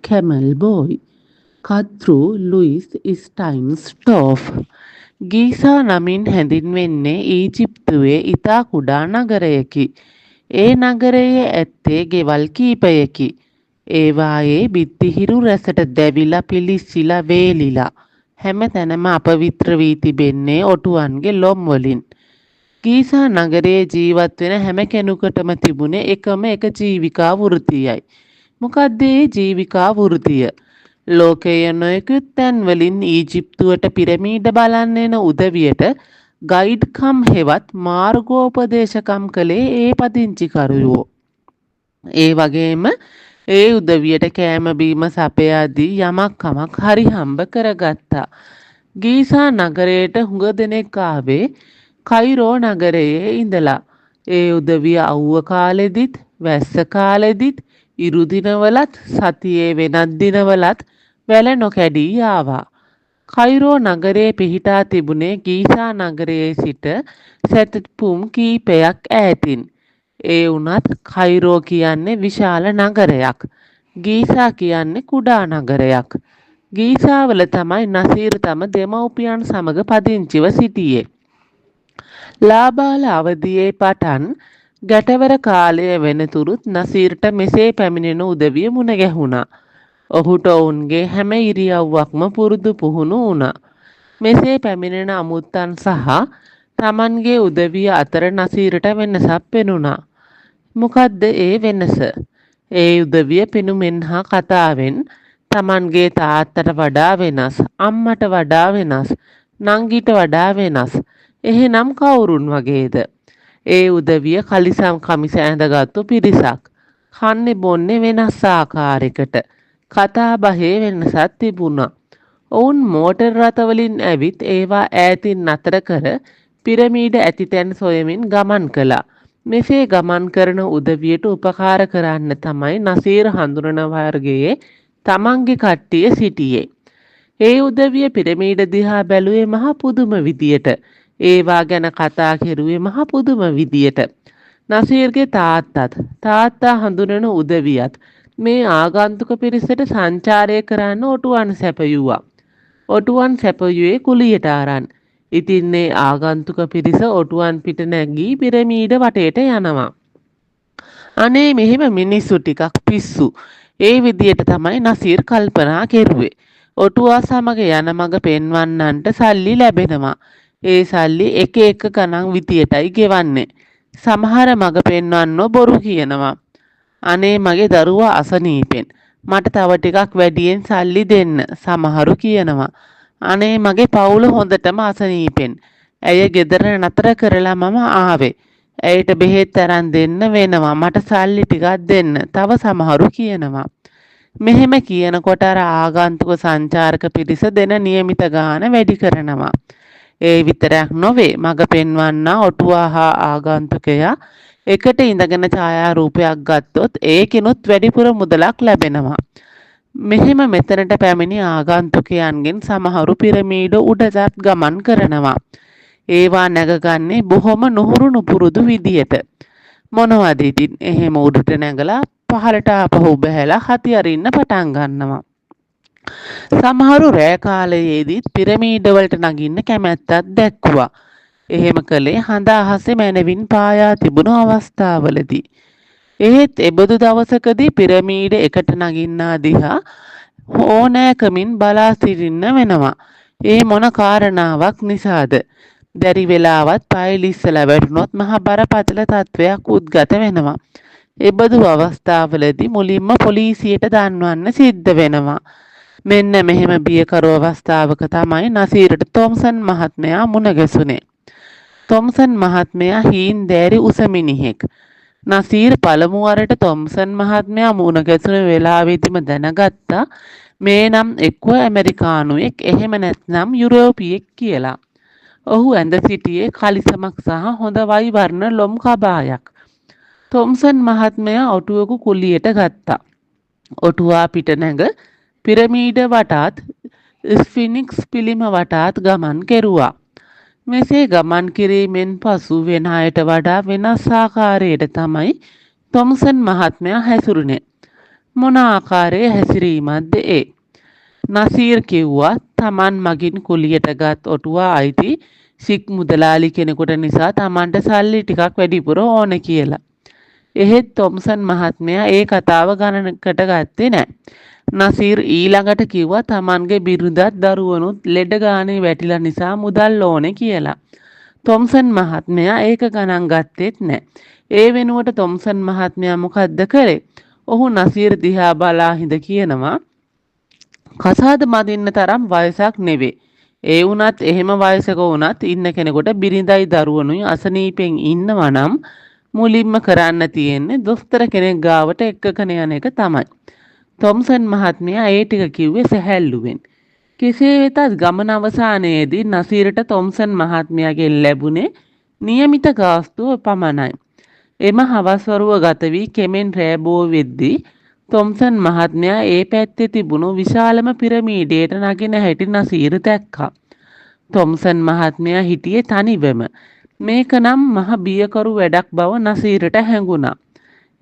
Camel Boy. කර්තෘ Lewis ස්ටයින්ස්ඩෝෆ්. ගීසා නමින් හැඳින්වෙන්නේ ඊජිප්තුවේ ඉතා කුඩා නගරයකි. ඒ නගරයේ ඇත්තේ ගෙවල් කීපයකි. ඒවායේ බිත්ති හිරු රැසට දැවිලා පිළිස්සිලා වේලිලා හැම තැනම අපවිත්‍ර වී තිබෙන්නේ ඔටුවන්ගේ ලොම් වලින්. ගීසා නගරයේ ජීවත් වෙන හැම කෙනෙකුටම තිබුණේ එකම එක ජීවිකා වෘත්තියයි. මොකද්ද ඒ ජීවිකා වෘත්තිය? ලෝකයේ නොයෙකුත් තැන්වලින් ඊජිප්තුවට පිරමීඩ බලන්න එන උදවියට ගයිඩ්කම් හෙවත් මාර්ගෝපදේශකම් කළේ ඒ පදිංචිකරුවෝ. ඒ වගේම ඒ උදවියට කෑම බීම සපයා දී යමක් කමක් හරි හම්බ කරගත්තා. ගීසා නගරයට හුඟ දෙනෙක් ආවේ කයිරෝ නගරයේ ඉඳලා. ඒ උදවිය අව්ව කාලෙදිත් වැස්ස කාලෙදිත් ඉරු දිනවලත් සතියේ වෙනත් දිනවලත් වැල නොකැඩී ආවා. කයිරෝ නගරයේ පිහිටා තිබුණේ ගීසා නගරයේ සිට සැතපුම් කීපයක් ඈතින්. ඒ වුණත් කයිරෝ කියන්නේ විශාල නගරයක්. ගීසා කියන්නේ කුඩා නගරයක්. ගීසාවල තමයි නසීර් තම දෙමව්පියන් සමග පදිංචිව සිටියේ. ලාබාල අවදියේ පටන් ගැටවර කාලය වෙනතුරුත් නසීර්ට මෙසේ පැමිණෙන උදවිය මුණ ගැහුණා. ඔහුට ඔවුන්ගේ හැම ඉරියව්වක්ම පුරුදු පුහුණු වුණා. මෙසේ පැමිණෙන අමුත්තන් සහ තමන්ගේ උදවිය අතර නසීරට වෙනසක් පෙනුණා. මොකද්ද ඒ වෙනස? ඒ උදවිය පෙනුමෙන් හා කතාවෙන් තමන්ගේ තාත්තට වඩා වෙනස්, අම්මට වඩා වෙනස්, නංගිට වඩා වෙනස්. එහෙනම් කවුරුන් වගේද? ඒ උදවිය කලිසම් කමිස ඇඳගත්තු පිරිසක්. කන්නේ බොන්නේ වෙනස් ආකාරයකට. කතා බහේ වෙනසක් තිබුණා. ඔවුන් මෝටර් රථවලින් ඇවිත් ඒවා ඈතින් නතර කර පිරමීඩ ඇති තැන් සොයමින් ගමන් කළා. මෙසේ ගමන් කරන උදවියට උපකාර කරන්න තමයි නසීර් හඳුනන වර්ගයේ තමන්ගේ කට්ටිය සිටියේ. ඒ උදවිය පිරමීඩ දිහා බැලුවේ මහ පුදුම විදියට. ඒවා ගැන කතා කෙරුවේ මහ පුදුම විදියට. නසීර්ගේ තාත්තත් තාත්තා හඳුනන උදවියත් මේ ආගන්තුක පිරිසට සංචාරය කරන්න ඔටුවන් සැපයුවා. ඔටුවන් සැපයුවේ කුලියට අරන්. ඉතින් ඒ ආගන්තුක පිරිස ඔටුවන් පිට නැගී පිරමීඩ වටේට යනවා. අනේ මෙහෙම මිනිස්සු ටිකක් පිස්සු. ඒ විදියට තමයි නසීර් කල්පනා කෙරුවේ. ඔටුවා සමග යන මඟ පෙන්වන්නන්ට සල්ලි ලැබෙනවා. ඒ සල්ලි එක එක ගණන් විදියටයි ගෙවන්නේ. සමහර මඟ පෙන්වන්නෝ බොරු කියනවා. අනේ මගේ දරුවා අසනීපෙන්. මට තව ටිකක් වැඩියෙන් සල්ලි දෙන්න සමහරු කියනවා. අනේ මගේ පවුල හොඳටම අසනීපෙන්. ඇය ගෙදර නතර කරලා මම ආවේ. ඇයට බෙහෙත් අරන් දෙන්න වෙනවා. මට සල්ලි ටිකක් දෙන්න. තව සමහරු කියනවා. මෙහෙම කියනකොට අර ආගන්තුක සංචාරක පිරිස දෙන නියමිත ගාන වැඩි කරනවා. ඒ විතරක් නොවේ, මඟ පෙන්වන්නා ඔටුවා හා ආගන්තුකයා එකට ඉඳගෙන ඡායාරූපයක් ගත්තොත් ඒකිනුත් වැඩිපුර මුදලක් ලැබෙනවා. මෙහෙම මෙතනට පැමිණි ආගන්තුකයන්ගෙන් සමහරු පිරමීඩ උඩටත් ගමන් කරනවා. ඒවා නැගගන්නේ බොහොම නුහුරු නුපුරුදු විදියට. මොනවද ඉතින් එහෙම උඩට නැගලා පහළට ආපහු බැහැලා හති අරින්න පටන් ගන්නවා. සමහරු රෑ කාලයේදීත් පිරමීඩවලට නගින්න කැමැත්තක් දැක්වුවා. එහෙම කළේ හඳ අහසේ මැනවින් පායා තිබුණු අවස්ථාවලදී. එහෙත් එබඳු දවසකදී පිරමීඩ එකට නගින්නා දිහා ඕනෑකමින් බලා සිටින්න වෙනවා. ඒ මොන කාරණාවක් නිසාද? බැරි වෙලාවත් පය ලිස්සලා වැටුනොත් මහ බරපතල තත්ත්වයක් උද්ගත වෙනවා. එබඳු අවස්ථාවලදී මුලින්ම පොලිසියට දන්වන්න සිද්ධ වෙනවා. මෙන්න මෙහෙම බියකරු අවස්ථාවක තමයි නසීරට තොම්සන් මහත්මයා මුණ ගැසුනේ. තොම්සන් මහත්මයා හීන් දෑරි උස මිනිහෙක්. නසීර් පළමු වරට තොම්සන් මහත්මයා මුණ ගැසුණු වෙලාවෙදිම දැනගත්තා මේ නම් එක්ව ඇමරිකානුවෙක් එහෙම නැත්නම් යුරෝපියෙක් කියලා. ඔහු ඇඳ සිටියේ කලිසමක් සහ හොඳ වයි වර්ණ ලොම් කබායක්. තොම්සන් මහත්මයා ඔටුවකු කුලියට ගත්තා. ඔටුවා පිට නැග පිරමීඩ වටාත් ස්ෆිනික්ස් පිළිම වටාත් ගමන් කෙරුවා. මෙසේ ගමන් කිරීමෙන් පසු වෙන අයට වඩා වෙනස් ආකාරයට තමයි තොම්සන් මහත්මයා හැසිරුණේ. මොන ආකාරයේ හැසිරීමක්ද ඒ? නසීර් කිව්වා තමන් මගින් කුලියට ගත් ඔටුවා අයිති සික් මුදලාලි කෙනෙකුට නිසා තමන්ට සල්ලි ටිකක් වැඩිපුර ඕන කියලා. එහෙත් තොම්සන් මහත්මයා ඒ කතාව ගණනකට ගත්තේ නෑ. නසීර් ඊළඟට කිව්වා තමන්ගේ බිරිඳත් දරුවනුත් ලෙඩ ගානේ වැටිලා නිසා මුදල් ඕනේ කියලා. තොම්සන් මහත්මයා ඒක ගණන් ගත්තෙත් නෑ. ඒ වෙනුවට තොම්සන් මහත්මයා මොකද්ද කළේ? ඔහු නසීර් දිහා බලා හිඳ කියනවා කසාද මදින්න තරම් වයසක් නෙවෙයි. ඒ වුණත් එහෙම වයසක වුණත් ඉන්න කෙනෙකුට බිරිඳයි දරුවනුයි අසනීපෙන් ඉන්නවා නම් මුලින්ම කරන්න තියෙන්නේ දොස්තර කෙනෙක් ගාවට එක්කගෙන යන එක තමයි. තොම්සන් මහත්මයා ඒ ටික කිව්වේ සැහැල්ලුවෙන්. කෙසේ වෙතත් ගමන අවසානයේදී නසීරට තොම්සන් මහත්මයාගෙන් ලැබුණේ නියමිත ගාස්තුව පමණයි. එම හවස් වරුව ගත වී කෙමෙන් රෑ බෝ වෙද්දී තොම්සන් මහත්මයා ඒ පැත්තේ තිබුණු විශාලම පිරමීඩයට නගින හැටි නසීර් දැක්කා. තොම්සන් මහත්මයා හිටියේ තනිවම. මේක නම් මහ බියකරු වැඩක් බව නසීරට හැඟුණා.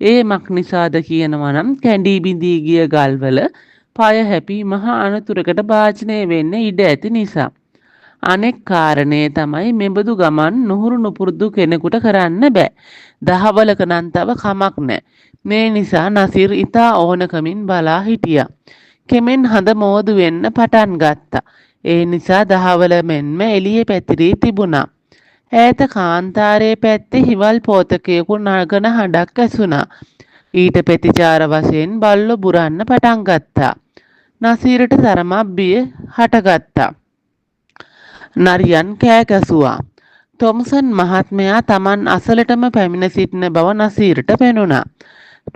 ඒ මක් නිසාද කියනවා නම් කැඬී බිඳී ගිය ගල්වල පය හැපී මහ අනතුරකට භාජනය වෙන්න ඉඩ ඇති නිසා. අනෙක් කාරණය තමයි මෙබඳු ගමන් නුහුරු නුපුරුදු කෙනෙකුට කරන්න බෑ. දහවලක නම් තව කමක් නෑ. මේ නිසා නසීර් ඉතා ඕනකමින් බලා හිටියා. කෙමෙන් හඳ මෝදු වෙන්න පටන් ගත්තා. ඒ නිසා දහවල මෙන්ම එළිය පැතිරී තිබුණා. ඈත කාන්තාරයේ පැත්තේ හිවල් පෝතකයෙකු නගන හඬක් ඇසුණා. ඊට ප්‍රතිචාර වශයෙන් බල්ලෝ බුරන්න පටන් ගත්තා. නසීරට තරමක් බිය හටගත්තා. නරියන් කෑ ගැසුවා. තොම්සන් මහත්මයා තමන් අසලටම පැමිණ සිටින බව නසීරට පෙනුණා.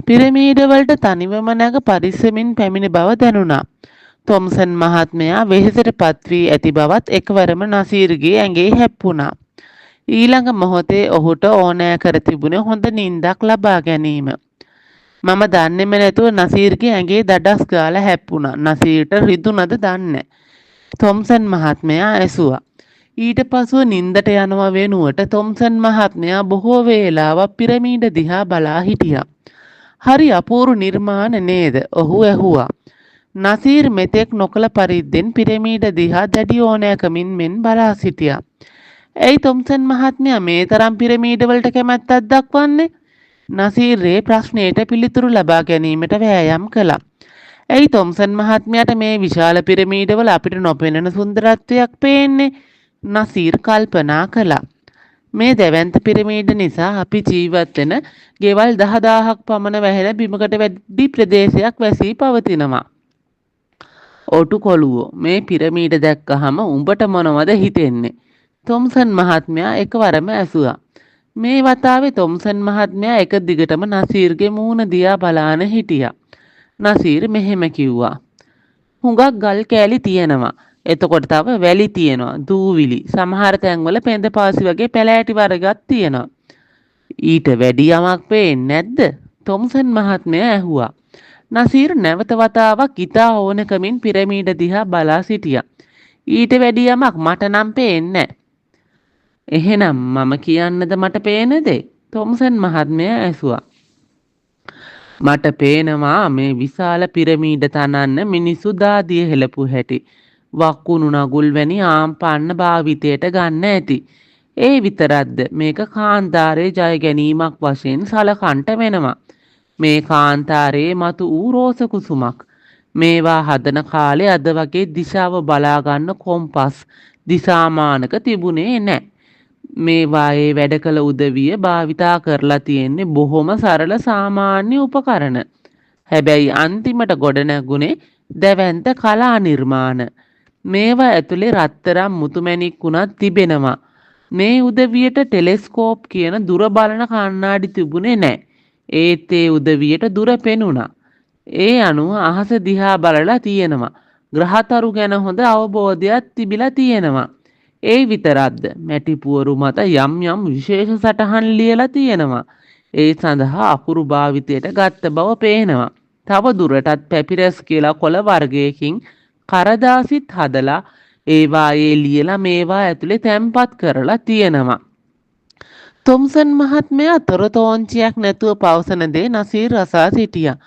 පිරමීඩවලට තනිවම නැග පරිස්සමින් පැමිණි බව දැනුණා. තොම්සන් මහත්මයා වෙහෙසට පත් වී ඇති බවත් එකවරම නසීර්ගේ ඇඟේ හැප්පුණා. ඊළඟ මොහොතේ ඔහුට ඕනෑ කර තිබුණේ හොඳ නින්දක් ලබා ගැනීම. මම දන්නෙම නැතුව නසීර්ගේ ඇඟේ දඩස් ගාලා හැප්පුණා. නසීර්ට රිදුනද දන්නේ. තොම්සන් මහත්මයා ඇසුවා. ඊට පසුව නින්දට යනවා වෙනුවට තොම්සන් මහත්මයා බොහෝ වේලාවක් පිරමීඩ දිහා බලා හිටියා. හරි අපූරු නිර්මාණ නේද? ඔහු ඇහුවා. නසීර් මෙතෙක් නොකළ පරිද්දෙන් පිරමීඩ දිහා දැඩි ඕනෑකමින් මෙන් බලා සිටියා. ඇයි තොම්සන් මහත්මයා මේ තරම් පිරමීඩවලට කැමැත්තක් දක්වන්නේ? නසීර් ඒ ප්‍රශ්නයට පිළිතුරු ලබා ගැනීමට වෑයම් කළා. ඇයි තොම්සන් මහත්මයාට මේ විශාල පිරමීඩවල අපිට නොපෙනෙන සුන්දරත්වයක් පේන්නේ? නසීර් කල්පනා කළා. මේ දැවැන්ත පිරමීඩ නිසා අපි ජීවත් වෙන ගෙවල් 10,000ක් පමණ වැහෙන බිමකට වැඩි ප්‍රදේශයක් වැසී පවතිනවා. ඔටු කොළුවෝ මේ පිරමීඩ දැක්කහම උඹට මොනවද හිතෙන්නේ? තොම්සන් මහත්මයා එකවරම ඇසුවා. මේ වතාවේ තොම්සන් මහත්මයා එක දිගටම නසීර්ගේ මූණ දිහා බලාන හිටියා. නසීර් මෙහෙම කිව්වා. හුඟක් ගල් කෑලි තියෙනවා. එතකොට තව වැලි තියෙනවා, දූවිලි, සමහර තැන්වල පෙඳ පාසි වගේ පැලෑටි වර්ගයක් තියෙනවා. ඊට වැඩි යමක් පේන්නේ නැද්ද? තොම්සන් මහත්මයා ඇහුවා. නසීර් නැවත වතාවක් ඉතා ඕනකමින් පිරමීඩ දිහා බලා සිටියා. ඊට වැඩි යමක් මට නම් පේන්නේ නැහැ. එහෙනම් මම කියන්නද මට පේන දේ? තොම්සන් මහත්මයා ඇසුවා. මට පේනවා මේ විශාල පිරමීඩ තනන්න මිනිස්සු දාදිය හෙළපු හැටි. වක්කුණු නගුල් වැනි ආම්පන්න භාවිතයට ගන්න ඇති. ඒ විතරක්ද මේක කාන්තාරයේ ජය ගැනීමක් වශයෙන් සලකන්ට වෙනවා. මේ කාන්තාරයේ මතු වූ රෝස කුසුමක්. මේවා හදන කාලේ අද වගේ දිශාව බලා ගන්න කොම්පස් දිසාමානක තිබුණේ නෑ. මේවායේ වැඩ කළ උදවිය භාවිතා කරලා තියෙන්නේ බොහොම සරල සාමාන්‍ය උපකරණ. හැබැයි අන්තිමට ගොඩනැගුණේ දැවැන්ත කලා නිර්මාණ. මේවා ඇතුලේ රත්තරන් මුතුමැණික් වුණත් තිබෙනවා. මේ උදවියට ටෙලෙස්කෝප් කියන දුර බලන කණ්ණාඩි තිබුණේ නෑ. ඒත් ඒ උදවියට දුර පෙනුණා. ඒ අනුව අහස දිහා බලලා තියෙනවා. ග්‍රහතරු ගැන හොඳ අවබෝධයක් තිබිලා තියෙනවා. ඒ විතරක්ද මැටි පුවරු මත යම් යම් විශේෂ සටහන් ලියලා තියෙනවා. ඒ සඳහා අකුරු භාවිතයට ගත්ත බව පේනවා. තව දුරටත් පැපිරස් කියලා කොළ වර්ගයකින් කරදාසිත් හදලා ඒවායේ ලියලා මේවා ඇතුලේ තැන්පත් කරලා තියෙනවා. තොම්සන් මහත්මයා තොරතෝංචියක් නැතුව පවසන දේ නසීර් අසා සිටියා.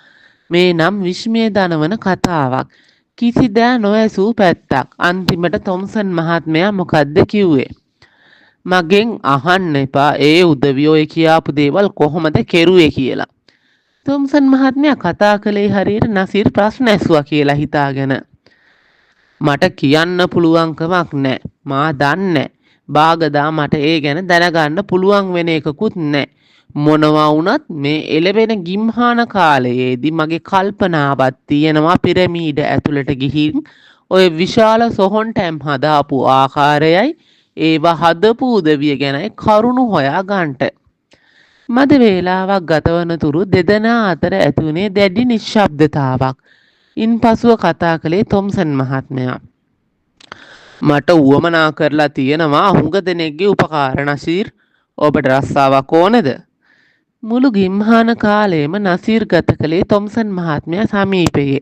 මේ නම් විශ්මය දනවන කතාවක්. කිසිදා නොඇසූ පැත්තක්. අන්තිමට තොම්සන් මහත්මයා මොකද්ද කිව්වේ? මගෙන් අහන්න එපා ඒ උදවිය ඔය කියාපු දේවල් කොහොමද කෙරුවේ කියලා. තොම්සන් මහත්මයා කතා කළේ හරියට නසීර් ප්‍රශ්න ඇසුවා කියලා හිතාගෙන. මට කියන්න පුළුවන්කමක් නෑ. මා දන්නේ. බාගදා මට ඒ ගැන දැනගන්න පුළුවන් වෙන එකකුත් නෑ. මොනවා වුණත් මේ එළවෙන ගිම්හාන කාලයේදී මගේ කල්පනාවක් තියෙනවා පිරමීඩ ඇතුළට ගිහින් ඔය විශාල සොහොන් ටැම් හදාපු ආකාරයයි ඒවා හදපු උදවිය ගැනයි කරුණු හොයා ගන්නට. මද වේලාවක් ගතවන තුරු දෙදෙනා අතර ඇතිවුණේ දැඩි නිශ්ශබ්දතාවක්. ඉන්පසුව කතා කළේ තොම්සන් මහත්මයා. මට උවමනා කරලා තියෙනවා හුඟ දෙනෙක්ගේ උපකාර නසීර්. ඔබට රස්සාවක් ඕනේද? මුළු ගිම්හාන කාලයම නසීර් ගත කළේ තොම්සන් මහත්මයා සමීපයේ.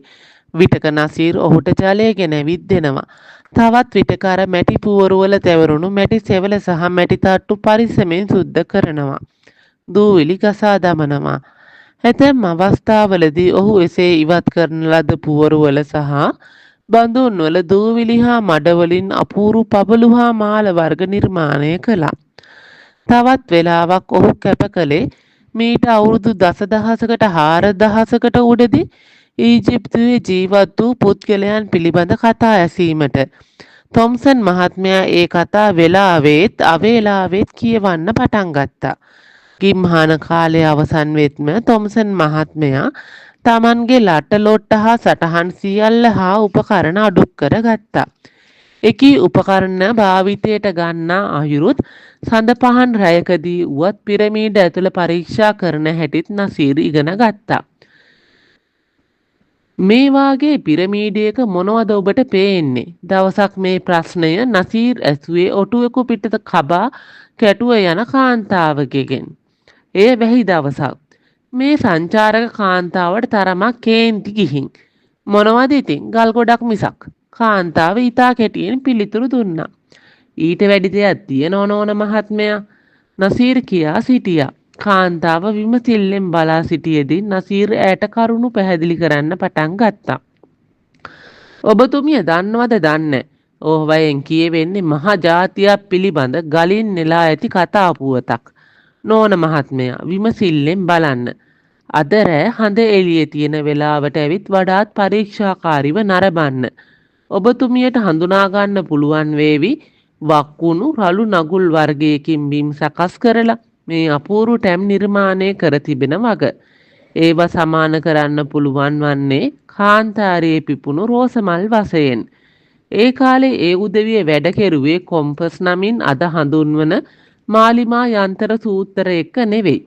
විටක නසීර් ඔහුට ජලය ගෙනැවිත් දෙනවා. තවත් විටක අර මැටි පුවරුවල තැවරුණු මැටි සෙවල සහ මැටි තට්ටු පරිස්සමෙන් සුද්ධ කරනවා. දූවිලි ගසා දමනවා. ඇතැම් අවස්ථාවලදී ඔහු එසේ ඉවත් කරන ලද පුවරුවල සහ බඳුන්වල දූවිලි හා මඩවලින් අපූරු පබළු හා මාල වර්ග නිර්මාණය කළා. තවත් වෙලාවක් ඔහු කැප කළේ මීට අවුරුදු දසදහසකට 4000කට උඩදී ඊජිප්තුවේ ජීවත් වූ පුද්ගලයන් පිළිබඳ කතා ඇසීමට. තොම්සන් මහත්මයා ඒ කතා වෙලාවෙත් අවේලාවෙත් කියවන්න පටන් ගත්තා. ගිම්හාන කාලය අවසන් වෙත්ම තොම්සන් මහත්මයා තමන්ගේ ලට්ට ලොට්ට හා සටහන් සියල්ල හා උපකරණ අඩු කර ගත්තා. එකී උපකරණ භාවිතයට ගන්නා අයුරුත් සඳ පහන් රැයකදී වුවත් පිරමීඩ ඇතුළ පරීක්ෂා කරන හැටිත් නසීර් ඉගෙන ගත්තා. මේ වාගේ පිරමීඩයක මොනවද ඔබට පේන්නේ? දවසක් මේ ප්‍රශ්නය නසීර් ඇසුවේ ඔටුවෙකු පිටත කබා කැටුව යන කාන්තාවකගෙන්. එය වැහි දවසක්. මේ සංචාරක කාන්තාවට තරමක් කේන්ති ගිහින්. මොනවද ඉතින් ගල් ගොඩක් මිසක්. කාන්තාව ඉතා කෙටියෙන් පිළිතුරු දුන්නා. ඊට වැඩි දෙයක් තියෙනව නෝන මහත්මයා. නසීර් කියා සිටියා. කාන්තාව විමසිල්ලෙන් බලා සිටියේදී නසීර් ඈට කරුණු පැහැදිලි කරන්න පටන් ගත්තා. ඔබතුමිය දන්නවද දන්නේ? ඕවයෙන් කියවෙන්නේ මහ ජාතියක් පිළිබඳ ගලින් නෙලා ඇති කතා පුවතක්. නෝන මහත්මයා විමසිල්ලෙන් බලන්න. අද රෑ හඳ එළියේ තියෙන වෙලාවට ඇවිත් වඩාත් පරීක්ෂාකාරීව නරඹන්න. ඔබතුමියට හඳුනා ගන්න පුළුවන් වේවි වක්කුණු රළු නගුල් වර්ගයකින් බිම් සකස් කරලා මේ අපූරු ටැම් නිර්මාණය කර තිබෙන වග. ඒවා සමාන කරන්න පුළුවන් වන්නේ කාන්තාරයේ පිපුණු රෝස මල් වශයෙන්. ඒ කාලේ ඒ උදවිය වැඩ කෙරුවේ කොම්පස් නමින් අද හඳුන්වන මාලිමා යන්ත්‍ර සූත්‍ර එක්ක නෙවෙයි.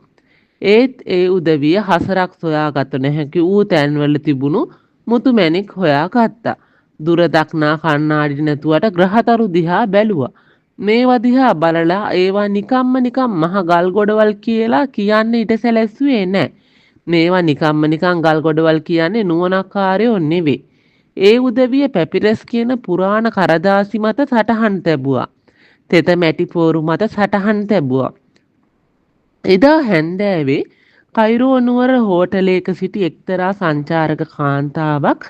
ඒත් ඒ උදවිය හසරක් සොයාගත නොහැකි වූ තැන්වල තිබුණු මුතුමැණික් හොයාගත්තා. දුර දක්නා කණ්ණාඩි නැතුවට ග්‍රහතරු දිහා බැලුවා. මේවා දිහා බලලා ඒවා නිකම්ම නිකම් මහ ගල් ගොඩවල් කියලා කියන්න ඉඩ සැලැස්සුවේ නෑ. මේවා නිකම්ම නිකම් ගල් ගොඩවල් කියන්නේ නුවණක්කාරයෝ නෙවෙයි. ඒ උදවිය පැපිරස් කියන පුරාණ කරදාසි මත සටහන් තැබුවා. තෙත මැටි පෝරු මත සටහන් තැබුවා. එදා හැන්දෑවේ කයිරෝ නුවර හෝටලයක සිටි එක්තරා සංචාරක කාන්තාවක්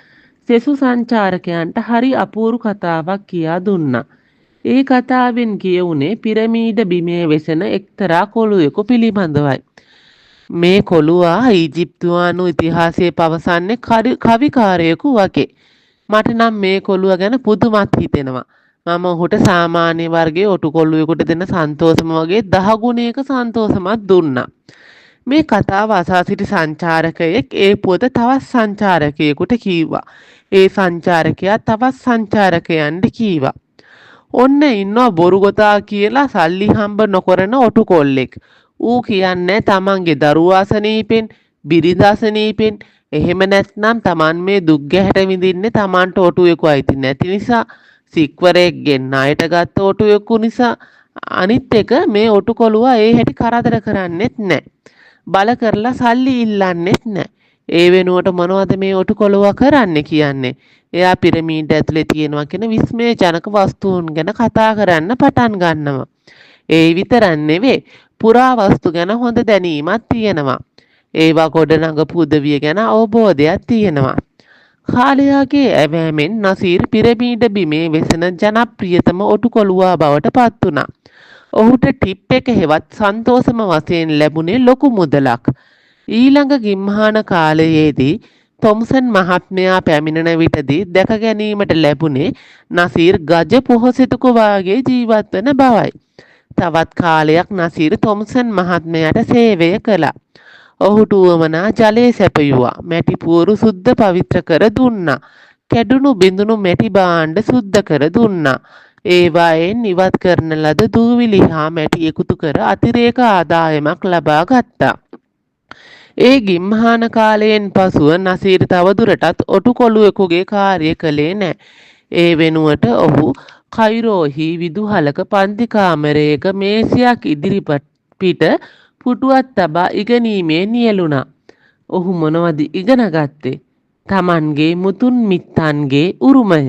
සෙසු සංචාරකයන්ට හරි අපූරු කතාවක් කියා දුන්නා. ඒ කතාවෙන් කියවුනේ පිරමීඩ බිමේ වෙසෙන එක්තරා කොළුවෙකු පිළිබඳවයි. මේ කොළුවා ඊජිප්තුවානු ඉතිහාසය පවසන්නේ කවිකාරයෙකු වගේ. මට නම් මේ කොළුවා ගැන පුදුමත් හිතෙනවා. මම ඔහුට සාමාන්‍ය වර්ගයේ ඔටු කොළුවෙකුට දෙන සන්තෝෂම වගේ 10 ගුණයක සන්තෝෂමත් දුන්නා. මේ කතාව අසා සිටි සංචාරකයෙක් ඒ පුවත තවත් සංචාරකයෙකුට කීවා. ඒ සංචාරකයා තවත් සංචාරකයන්ට කීවා. ඔන්න ඉන්නවා බොරු ගොතා කියලා සල්ලි හම්බ නොකරන ඔටු කොල්ලෙක්. ඌ කියන්නේ තමන්ගේ දරුවා අසනීපෙන්, බිරිඳ අසනීපෙන්, එහෙම නැත්නම් තමන් මේ දුක් ගැහැට විඳින්නේ තමන්ට ඔටුවෙකු අයිති නැති නිසා, සික්වරයෙක්ගෙන් ණයට ගත්ත ඔටුවෙකු නිසා. අනිත් එක මේ ඔටු කොළුවා ඒ හැටි කරදර කරන්නෙත් නෑ. බල කරලා සල්ලි ඉල්ලන්නෙත් නෑ. ඒ වෙනුවට මොනවද මේ ඔටු කොළුවා කරන්නේ කියන්නේ? එයා පිරමීඩ ඇතුලේ තියෙනවා කියන විස්මයජනක වස්තුන් ගැන කතා කරන්න පටන් ගන්නවා. ඒ විතරක් නෙවෙයි, පුරාවස්තු ගැන හොඳ දැනීමක් තියෙනවා. ඒවා ගොඩනඟපු උදවිය ගැන අවබෝධයක් තියෙනවා. කාලයාගේ ඇවෑමෙන් නසීර් පිරමීඩ බිමේ වෙසෙන ජනප්‍රියතම ඔටුකොළුවා බවට පත් වුණා. ඔහුට ටිප් එක හෙවත් සන්තෝසම වශයෙන් ලැබුණේ ලොකු මුදලක්. ඊළඟ ගිම්හාන කාලයේදී තොම්සන් මහත්මයා පැමිණෙන විටදී දැක ගැනීමට ලැබුණේ නසීර් ගජ පොහොසතෙකු වාගේ ජීවත් වන බවයි. තවත් කාලයක් නසීර් තොම්සන් මහත්මයාට සේවය කළා. ඔහුට උවමනා ජලය සැපයුවා. මැටි පුවරු සුද්ධ පවිත්‍ර කර දුන්නා. කැඩුණු බිඳුණු මැටි භාණ්ඩ සුද්ධ කර දුන්නා. ඒවායෙන් ඉවත් කරන ලද දූවිලි හා මැටි එකතු කර අතිරේක ආදායමක් ලබා ගත්තා. ඒ ගිම්හාන කාලයෙන් පසුව නසීර් තවදුරටත් ඔටුකොළුවෙකුගේ කාර්ය කළේ නෑ. ඒ වෙනුවට ඔහු කයිරෝහි විදුහලක පන්ති කාමරයක මේසයක් ඉදිරිපිට පුටුවක් තබා ඉගෙනීමේ නියැලුණා. ඔහු මොනවද ඉගෙන ගත්තේ? තමන්ගේ මුතුන් මිත්තන්ගේ උරුමය.